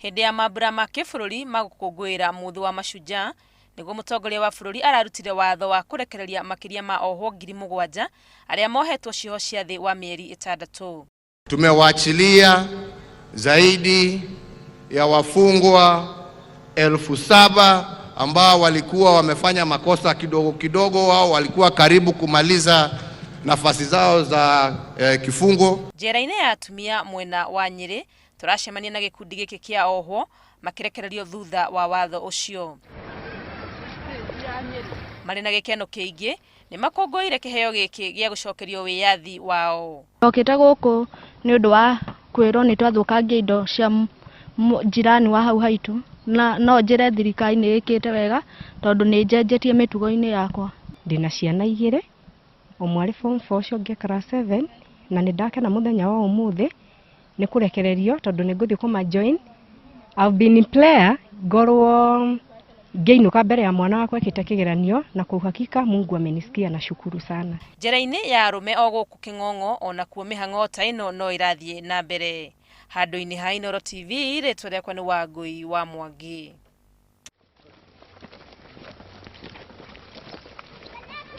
Hĩndĩ ya mambura ma kĩbũrũri ma gũkũngũĩra mũthĩ wa Mashujaa, nĩguo mũtongoria wa bũrũri ararutire watho wa kũrekereria makĩria ma ohwo 7,000 arĩa mohetwo cioho cia thĩ wa mĩeri 6. Tumewaachilia zaidi ya wafungwa 7,000 ambao walikuwa wamefanya makosa kidogo kidogo au walikuwa karibu kumaliza nafasi zao za kifungo. Njera-inĩ ya atumia mwena wa Nyĩrĩ, tũracemania na gĩkundi gĩkĩ kĩa ohwo makĩrekererio thutha wa watho ũcio. Marĩ na gĩkeno kĩingĩ nĩ makũngũĩire kĩheo gĩkĩ gĩa gũcokerio wĩyathi wao. Okĩte gũkũ nĩ ũndũ wa kwĩrwo nĩ twathũkangia indo cia jirani wa hau haitũ, na no njĩre thirikari nĩ ĩkĩte wega tondũ nĩ njenjetie mĩtugo-inĩ yakwa. Ndĩna ciana igĩrĩ, ũmwe arĩ form 4, ũcio ũngĩ class 7, na nĩ ndakena mũthenya wa ũmũthĩ nĩ kũrekererio tondũ nĩ ngũthiĩ kũma join. I've been in prayer ngorwo ngĩinũka mbere ya mwana wakwa ekĩte kĩgeranio, na kwa uhakika Mungu amenisikia na shukuru sana. Njera-inĩ ya arũme o gũkũ Kĩng'ong'o onakuo mĩhang'o ta ĩno no ĩrathiĩ na mbere. Handũ-inĩ ha Inooro TV, rĩtwa rĩakwa nĩ Wangũi wa Mwangi.